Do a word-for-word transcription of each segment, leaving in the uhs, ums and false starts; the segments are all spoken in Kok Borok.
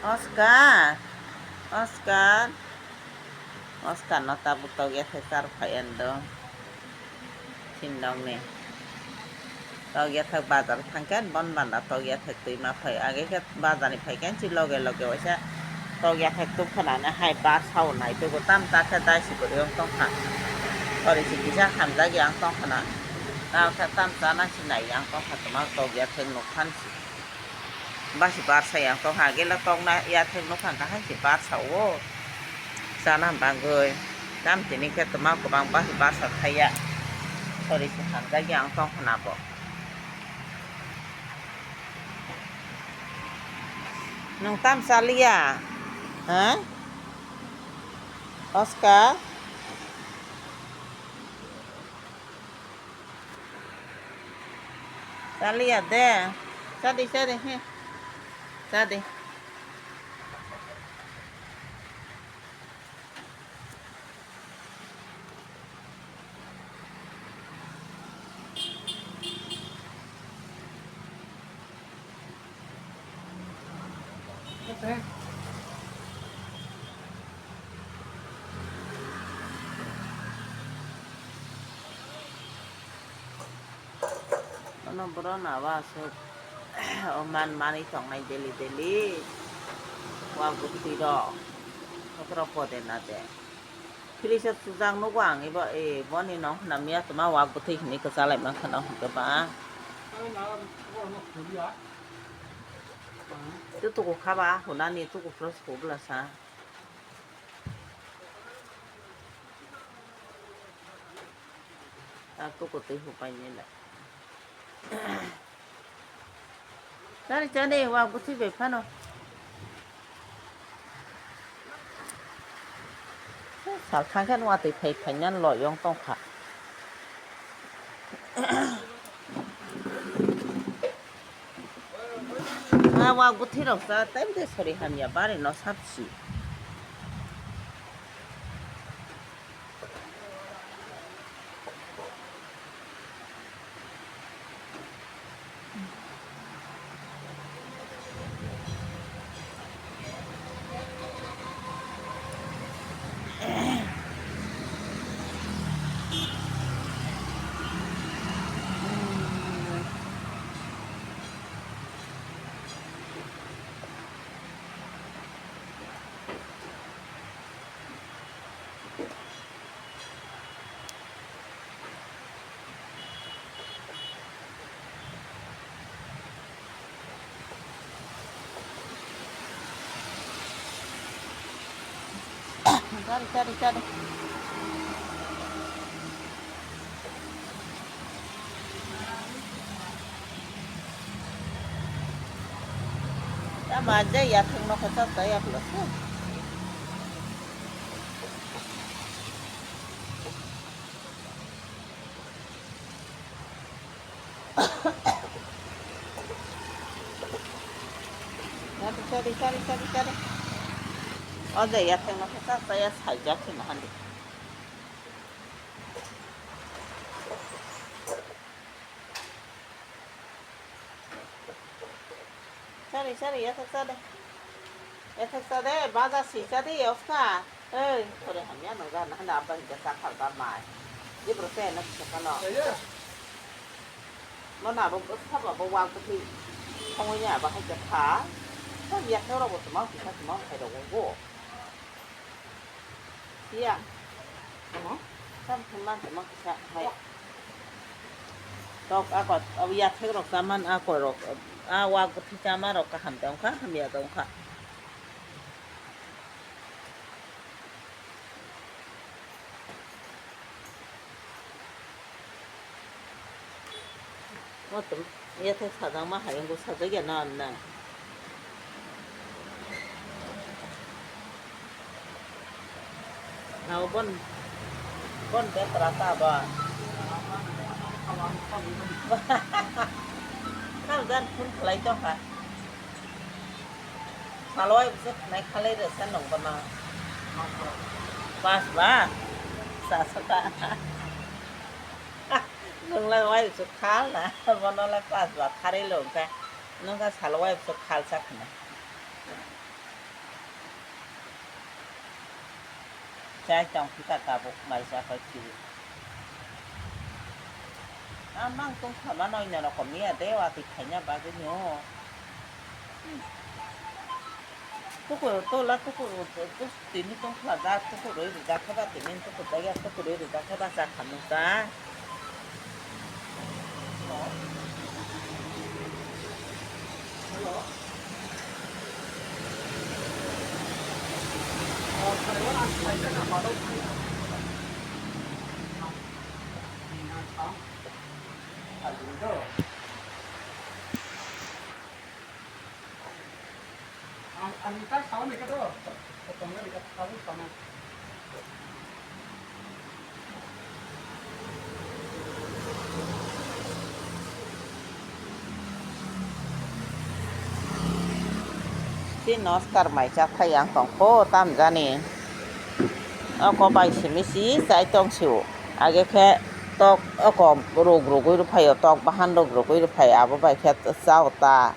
Oscar, Oscar, Oscar no tabuk tokya khe char phai ando. Thindokni tokya thak bazar thangkhe bon banda tokya thak twi ma phai. Age khe bazar ni phaikhe si loge loge waisa tokya thak tuk khwnani hai bar sao nai tugo tam ta khe dai si kwrwi wng tongkha. Pori si kisa hamjak yang tongkhwna. Tam khe tam chana si nai yang tongkha twma tokya thak nuk phan si. Basi barsa yang tongkha, gela tokna yathek nokha kaham se barsa o. Chana bagwi. Tam tini khe twma kwbang basi barsa thaiya. Sori se hamjak yang tongkha na bo. Nwng tam chaliya? Ha? Oscar? Chaliya de. Chadi, chadi, he. Chadi. Ono borok no abo aswk o man manwi tongnai daily daily. Wak bwtwi rok kotoro pode na de. Fridge o sujak nugo ang ibo, e, boni nong khna miya tuma wak bwtwi hinwi kwchalai mankha no hwnkhe ba. Tei tuku kha ba hunani tuku phuru se kubla sa. Ta tuku twi hupai nila. Chari chari wak bwtwi bai phano. Sal thangkhe watwi phai phai nani loyong tongkha. Ma wak bwtwi rok cha tei de sori hamya bari no sapsi. Chari, chari, chari. Tamo je yathek nokha chap ta yapla se. Chari, chari, chari, chari, chari. O je yathek nokha chap ta ya saijak se nahandi. Chari, chari, yathek chade. Yathek chade, baja si chade, oska. Ei, kore hamya no ga, na, na, abba hingga sakal ba mai. Jibro se na sakano. Mo na bo saba bo wang kuthi. Thongoi ya ba hingga kha. Sa yathek ro bo tuma, kisa tuma, khai ro go. Iya. Ano? Sam thumman tuma kisa hai. Tok ako, aw yathek rok chaman ako rok, a wak bwthwi chama rok kaham tongkha, hamya tongkha. Motom yathek sajak ma hai wngkha, sajak ya na nang. Nang bon, bon betra ta ba. Kal dan phun khlai tongkha. Salwai bwswk khnai khalai rwsa nung bono. Pas ba? Sasaka. Nung lai wai bwswk khal na? Bono lai pas ba kharwi lo wngkha. Nung kha salwai bwswk khal sa khna. Chai tong khe ta tabuk mai cha pai phiri. A mang tong kha ma noi no rokom ya de watwi khaina bagwi no. Tuku tola tuku tini tong kha da tuku roi rijak khe ba tini tuku da ya tuku roi rijak khe ba cha kha nuk ta. Tei noskar mai cha phai ang tong kho tamjani. Oko bai simi si chai tong sio. Age khe tok oko ruk rugui rw phaio, tok bahan ruk rugui rw phaio, abo bai khe chao ta.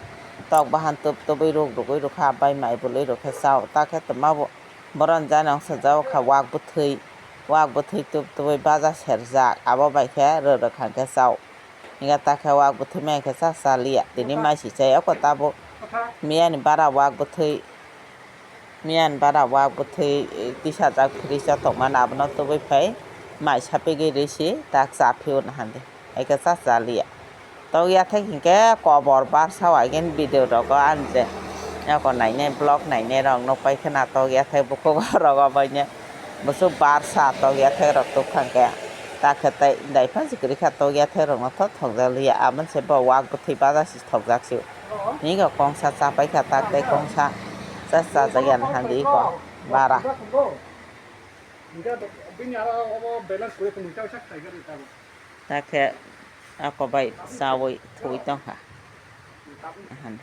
Tok bahan twp twbui ruk rugui rw kha, bai mai bwlwi rw khe chao. Ta khe twma bo borok ni jani ongsa jao kha wak bwthwi, wak bwthwi twp twbui baja serjak, abo bai khe rw rw kha khe chao. Hinkhe ta khe wak bwthwi mai khe cha cha liya, tini mai si chai oko tabuk. Miya ni bara wak bwthwi, miya ni bara wak bwthwi, eh, tisajak fridge o tongmani abono twbui phai mai sapigwi rwi si tak cha phio nahandi. Hai khe cha cha liya. Tok ya thek hinkhe kobor barsa o again video rogo ani je oko nainai vlog nainai rok nukpai khwna tok ya thek bukhuk o rogo baine. Bwswk barsa tok ya thek rok tuk thang khe. Ta khe tei dai phan si kwrwi kha tok ya thek rok no tho thokjak liya. Aboni se bo wak bwthwi baja si thokjak sio. Nini khe kongsa chapai kha tak tei kongsa cha chajak ya nahandi iko bara. Ta khe ako bai chawi thwi tong kha. Ahan.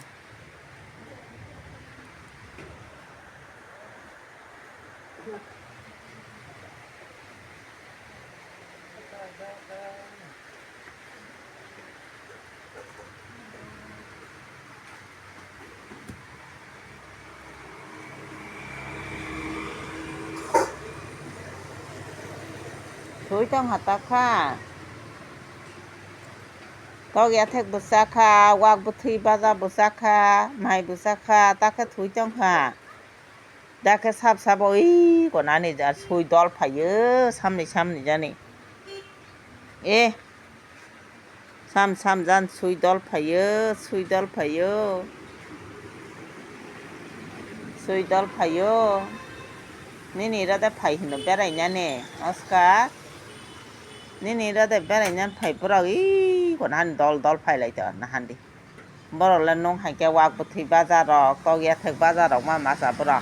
Thwi tong ha ta kha. Tok ya thek bwsa kha, wak bwthwi baja bwsa kha, mai bwsa kha, ta khe thwi tong kha. Da khe sab sabo ui konani jar sui dol phaio samni samni jani. E sam sam jan sui dol phaio, sui dol phaio. Sui dol phaio. Nini rode phai hino berai nani oska. Nini rode berai nani phai borok ui konani dol dol phai lai to nahandi. Borok le nung hai khe wak bwthwi baja rok, tok ya thek baja rok ma masa borok.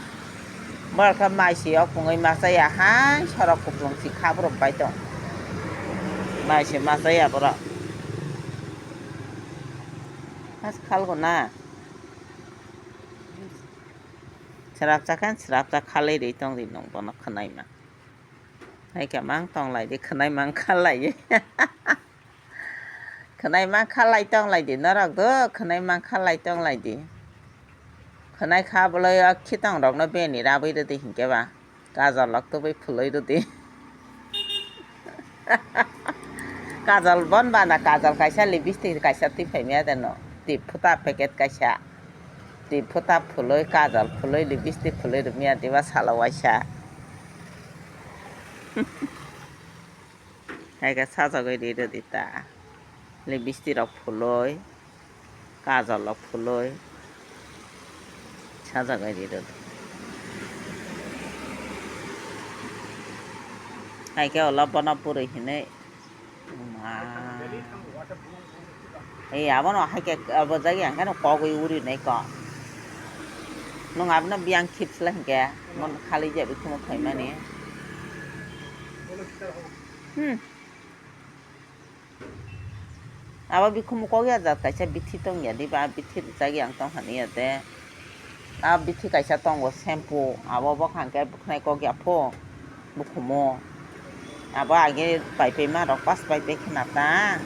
Borok khe mai si o pungui masa ya hai sorok kuplung si kha borok bai tong. Mai si masa ya borok. Has khal go na. Srapsa khe srapsa khalai ri tong ri nung bono khwnai ma. Hai khe mang tong lai di khwnai mang khalai. Khwnai mang khalai tong lai di norok do, khwnai mang khalai tong lai di. Khwnai kha bolai o khitong rok no beni rabui rwdi hinkhe ba. Kajol rok tubui phului rwdi. Kajol bon bana kajol kaisa lipstick kaisa twi phai maya de no. Tip phuta packet kaisa. Tip phuta phului kajol phului lipstick phului rwmaya diba salo waisa. Hai khe sajagwi ri rwdi ta. Lipstick rok phului, kajol rok phului, sajagwi ri rwdi. Hai khe ulo bono bwrwi hinwi, ma. Ei, abono hai khe abo jagwi ang kheno kogwi uri nai kok. Nwng abono biyang khip sla hinkhe, mon khali je bikhumo phaimani. Hmm. Abo bikhumo kok ya jat kaisa bithi tong ya diba, bithi rwjak yang tong haniya de. A bithi kaisa tongo shampoo, abo bokha hwnkhe bwkhnai kok ya pho bukhumo. Abo age pai pai ma rok pas pai pai khna ta.